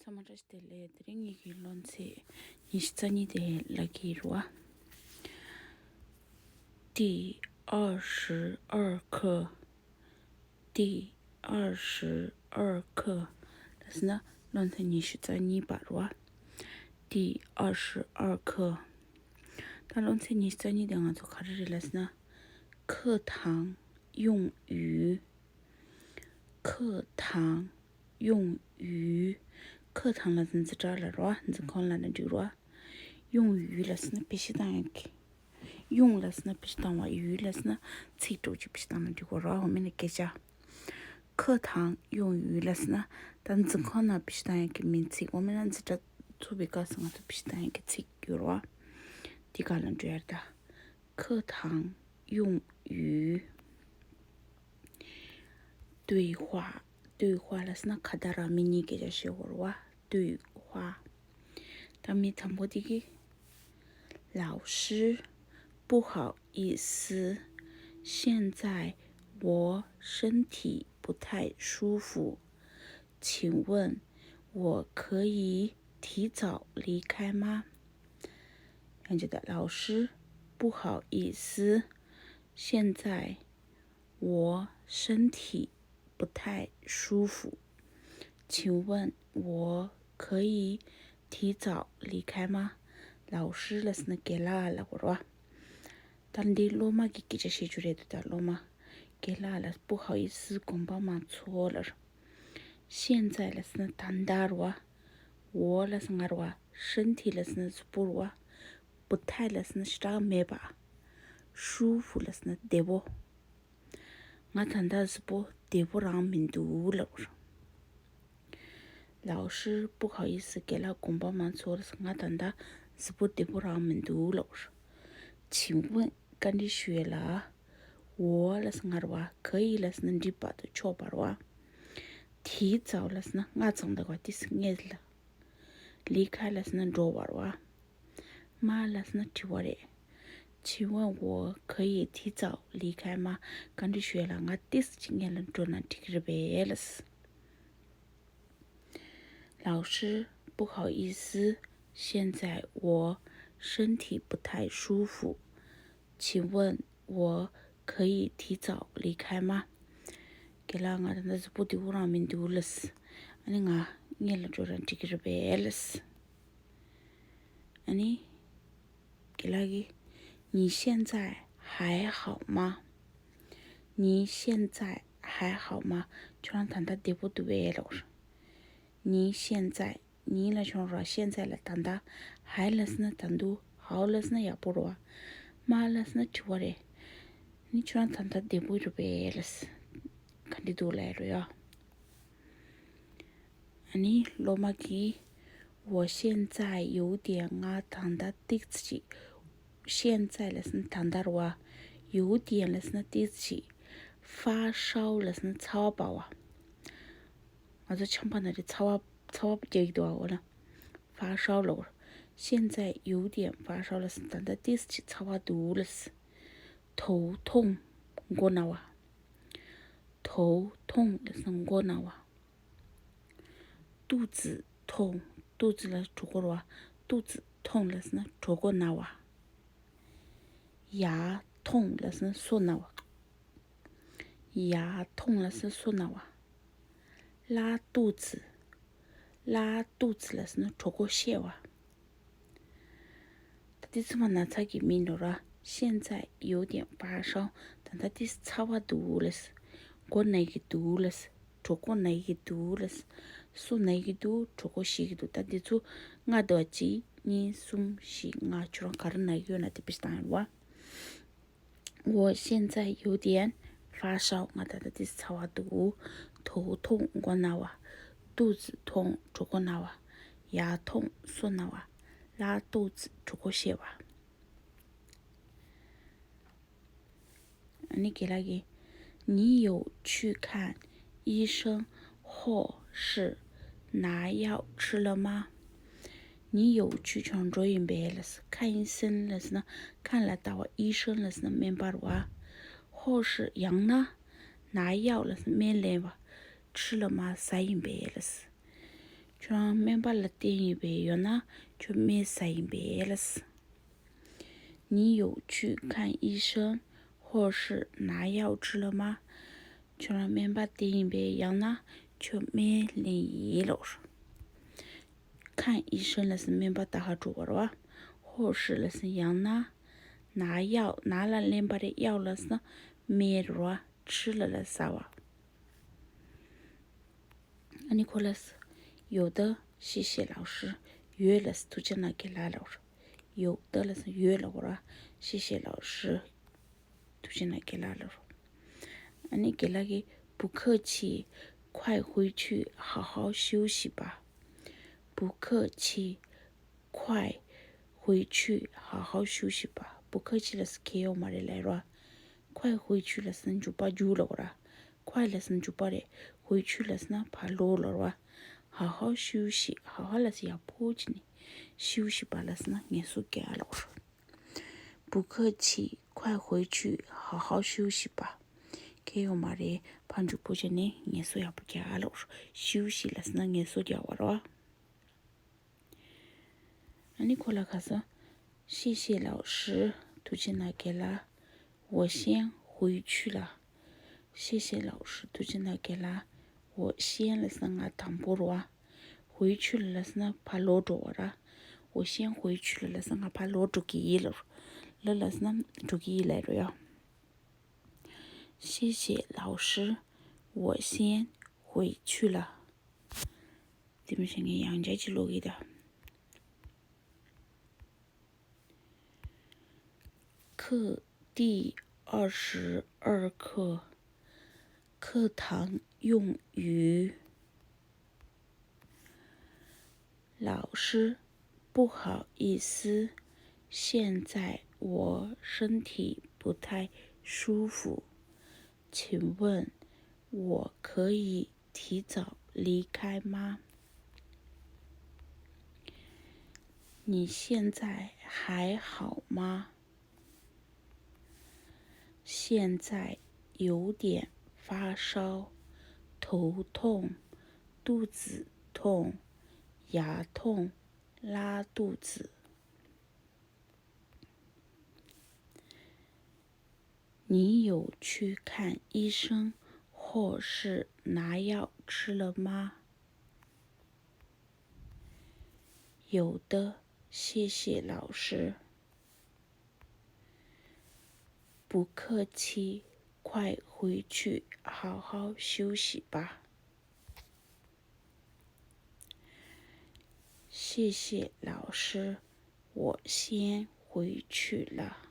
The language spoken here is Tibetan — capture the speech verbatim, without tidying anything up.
ཚང་མ་བཀྲ་ཤིས་བདེ་ལེགས། དེ་རིང་ངེད་ཀྱི་སློབ་ཚན་ཉི་ཤུ་རྩ་གཉིས་དེ་ལབ་ཀྱི་ཡིན་རེད་བ། 第二十二课。 第二十二课。 ལབ་ཟེར་ན་སློབ་ཚན་ཉི་ཤུ་རྩ་གཉིས་པ་རེད་བ། 第二十二课。 ད་སློབ་ཚན་ཉི་ཤུ་རྩ་གཉིས་དེ་ང་ཚོ་ག་རེ་རེད་ལབ་ཟེར་ན། 课堂用语། 课堂用语། 课堂 ལབ་ཟེར་ན་འཛིན་གྲྭ་ལབ་རེད་བ། འཛིན་ཁང་ལབ་ན་འགྲིག་རེད་བ། 用语 ལབ་ཟེར་ན་བེད་སྤྱོད་གཏོང་ཡག་གི 用 ལབ་ཟེར་ན་བེད་སྤྱོད་གཏོང་བ། 语 ལབ་ཟེར་ན་ཚིག་འདྲ་བོ་ཅིག་བེད་སྤྱོད་གཏོང་ན་འགྲིག་གི་རེད་བ། འོ་མིན་ན་སྐད་ཆ། 课堂用语 ལབ་ཟེར་ན་ད་འཛིན་ཁང་ནང་བེད་སྤྱོད་གཏོང་ཡག་གི་མིང་ཚིག་འོ་མིན་ན་འཛིན་གྲྭ་ཚུགས་པའི་སྐབས་སུ་ང་ཚོ་བེད་སྤྱོད་གཏོང་ཡག་གི་ཚིག་ཡོད་རེད་བ། དེ་ག་ལ་འགྲོ་ཡག་རེད་ད། 课堂用语། 对话། 对话 ལབ་ཟེར་ན་ཁ་བརྡ་ར། མི་གཉིས་སྐད་ཆ་བཤད་ཡོད་རེད་བ། 对话། ད་མི་དང་པོ་དེ་གིས། 老师，不好意思，现在我身体不太舒服，请问我可以提早离开吗？ ཡང་ཅིག་ད། 老师，不好意思，现在我身体不太舒服，请问我可以提早离开吗？ 老师 ལབ་ཟེར་ན་རྒན་ལགས་ལབ་དགོས་རེད་བ། ད་འདི་སློབ་མ་གི་སྐད་ཆ་བཤད་རྒྱུ་རེད་འདུག་ད་སློབ་མ། རྒན་ལགས་ལ། 不好意思། དགོངས་པ་མ་ཚོམ་ལབ། 现在 ལབ་ཟེར་ན་ད་ལྟ་རེད་བ། 我 ལབ་ཟེར་ན་ང་རེད་བ། 身体 ལབ་ཟེར་ན་གཟུགས་པོ་རེད་བ། 不太 ལབ་ཟེར་ན་ཞེ་དྲག་མེད་པ། 舒服 ལབ་ཟེར་ན་བདེ་པོ། ང་ད་ལྟ་གཟུགས་པོ་བདེ་པོ་རང་མི་འདུག་ལབ། 老师，不好意思། རྒན་ལགས་དགོངས་པ་མ་ཚོམ། ང་ད་ལྟ་གཟུགས་པོ་བདེ་པོ་རང་མི་འདུག་ལབ། 请问། བཀའ་འདྲི་ཞུ་ཡས་ལ། 我 ལབ་ཟེར་ང་རེད་བ། 可以 ལབ་ཟེར་ན་འདི་བར་དུ་ཆོག་པ་རེད་བ། 提早 ལབ་ཟེར་ན་སྔ་ཙམ་ད་ག་ཏིས་སྔས་ལ། 离开 ལབ་ཟེར་ན་འགྲོ་བ་རེད་བ། 吗 ལབ་ཟེར་ན་དྲི་བ་རེད། 请问我可以提早离开吗？ བཀའ་འདྲི་ཞུ་ཡས་ལ་ང་ཏིས་ཅིག་སྔས་ལ་འགྲོ་ན་འགྲིག་གི་རེད་པས་ལབ། 老师，不好意思，现在我身体不太舒服，请问我可以提早离开吗？ རྒན་ལགས། ང་ད་ལྟ་གཟུགས་པོ་བདེ་པོ་རང་མི་འདུག་ལབ། ཨ་ནི་ང་སྔས་ལ་འགྲོ་ར་འགྲིག་གི་རེད་པས་ལབ། ཨ་ནི་རྒན་ལགས་ཀྱིས། 你现在还好吗？你现在还好吗？ ཁྱོད་རང་ད་ལྟ་བདེ་པོ་འདུག་པས་ལབ། 你现在། 你 ལབ་ན་ཁྱོད་རང་རེད་བ། 现在 ལབ་ན་ད་ལྟ། 还 ལབ་ཟེར་ན་ད་དུང་། 好 ལབ་ཟེར་ན་ཡག་པོ་རེད་བ། 吗 ལབ་ཟེར་ན་དྲི་བ་རེད། ཨ་ནི་ཁྱོད་རང་ད་ལྟ་བདེ་པོ་རེད་པས་ལབ། ག་འདྲ་འདུག་ལབ་ཡ་རེད་ཡ། ཨ་ནི་སློབ་མ་གིས། 我现在有点། ང་ད་ལྟ་ཏིག་ཙམ་ཅིག 现在 ལབ་ཟེར་ན་ད་ལྟ་རེད་བ། 有点 ལབ་ཟེར་ན་ཏིག་ཙམ་ཅིག 发烧 ལབ་ཟེར་ན་ཚ་བ་འབར་བ། ང་ཚོ་ཆམ་པ་ན་རེ་ཚ་བ་ཚ་བ་རྒྱག་གི་འདུག་བ། འོ་ན། 发烧 ལབ། 现在有点发烧 ལབ་ཟེར་ན་ད་ལྟ་ཏིག་ཙམ་ཅིག་ཚ་བ་འདུག་ལབ། 头痛། མགོ་ན་བ། 头痛 ལབ་ཟེར་ན་མགོ་ན་བ། 肚子痛། 肚子 ལབ་ན་གྲོད་ཁོག་རེད་བ། 肚子痛 ལབ་ཟེར་ན་གྲོད་ཁོག་ན་བ། 牙痛 ལབ་ཟེར་ན་སོ་ན་བ། 牙痛 ལབ་ཟེར་ན་སོ་ན་བ། 拉肚子། 拉肚子 ལབ་ཟེར་ན་གྲོད་ཁོག་བཤལ་བ། ད་ལྟ་ཚང་མ་ན་ཚ་གི་མིང་རེད་ར། 现在有点发烧། ད་ལྟ་ཏིག་ཙམ་ཚ་བ་འདུག་ལབ། མགོ་ན་གི་འདུག་ལབ། གྲོད་ཁོག་ན་གི་འདུག་ལབ། སོ་ན་གི་འདུག་གྲོད་ཁོག་བཤལ་གི་འདུག་ད་འདི་ཚོ་ལྔ་འདུག་གཅིག་གཉིས། གསུམ། བཞི། ལྔ། ཁྱོད་རང་ག་རེ་ན་གི་ཡོད་ན་དེ་བེད་སྤྱོད་བཏང་ཡ་རེད་བ། 我现在有点发烧། ང་ད་ལྟ་ཏིག་ཙམ་ཚ་བ་འདུག 头痛། མགོ་ན་བ། 肚子痛། གྲོད་ཁོག་ན་བ། 牙痛། སོ་ན་བ། 拉肚子། གྲོད་ཁོག་བཤལ་བ། ཨ་ནི་རྒན་ལགས་ཀྱིས། 你有去看医生或是拿药吃了吗？ 你有去 ཁྱོད་འགྲོ་ཡིན་པས་ལབ། 看医生 ལབ་ཟེར་ན་看 ལ་ལྟ་བ། 医生 ལབ་ཟེར་ན་སྨན་པ་རེད་བ། 或是 ཡང་ན། 拿药 ལབ་ཟེར་ན་སྨན་ལེན་པ། 吃了吗 ཟ་ཡིན་པས་ལབ། ཁྱོད་རང་སྨན་པ་ལ་བསྟེན་ཡིན་པས་ཡང་ན་ཁྱོད་སྨན་ཟ་ཡིན་པས་ལགས། 你有去看医生或是拿药吃了吗？ཁྱོད་རང་སྨན་པ་བསྟེན་ཡིན་པས་ཡང་ན་ཁྱོད་སྨན་ལེན་ཡིན་ལགས། 看医生 ལབ་སོང་སྨན་པ་ལྟ་ཧ་འགྲོ་བ་རེད་བ། 或是 ལབ་སོང་ཡང་ན། 拿药 ན་ལ་ལེན་པ་རེད། 药 ལབ་སོང་སྨན་རེད་བ། 吃了 ལ་ཟ་བ། ཨ་ནི་ཁོ་ལ་有的谢谢老师 ཡོད་ལ་ཐུགས་རྗེ་གནང་རྒན་ལགས་ལབ་རོ། 有的 ལ་ཡོད་ལབ་ར། 谢谢老师 ཐུགས་རྗེ་གནང་རྒན་ལགས་ལབ་རོ། ཨ་ནི་རྒན་ལགས་ཀྱིས 不客气，快回去好好休息吧。不客气，快回去好好休息吧。不客气 ལ་ཁྱད་ཡོད་མ་རེད་ལབ་ར། 快回去 ལ་མཇུག་པ་རྒྱུགས་ལབ་ར། 快 ལ་མཇུག་པ་རེད། 回去 ལ་ཕར་ལོག་ལབ་ར། 好好休息 好好 ལ་ཡག་པོ་བྱས་ནས། 休息吧 ལ་ངལ་གསོ་རྒྱག་ལབ་ར། 不客气，快回去好好休息吧。ཁྱད་ཡོད་མ་རེད། ཕར་མཇུག་པོ་བྱས་ནས་ངལ་གསོ་ཡག་པོ་རྒྱག་ལབ་ར། 休息 ལ་ངལ་གསོ་རྒྱག་པ་རེད་བ། ཨ་ནི་ཁོ་ལ་ཁ་སང་། 谢谢老师 ཐུགས་རྗེ་གནང་རྒན་ལགས། 我先回去了。 谢谢老师 ཐུགས་རྗེ་གནང་རྒན་ལགས། 我先 ལ་ང་དང་པོ་རེད་བ། 回去了 ལ་ཕར་ལོག་འགྲོ་བ་ར། 我先回去了 ལ་ང་ཕར་ལོག་འགྲོ་གི་ཡིན་ལབ། 了 ལ་འགྲོ་གི་ཡིན་ལབ་རེད་ཡ། 谢谢老师，我先回去了。དེ་མི་ཤེས་ངས་ཡང་བསྐྱར་ཅིག་ཀློག་གི་ད། 课第二十二课，课堂用语。 老师，不好意思，现在我身体不太舒服，请问我可以提早离开吗？你现在还好吗？ 现在有点发烧，头痛，肚子痛，牙痛，拉肚子。你有去看医生或是拿药吃了吗？有的，谢谢老师。 不客气，快回去好好休息吧。谢谢老师，我先回去了。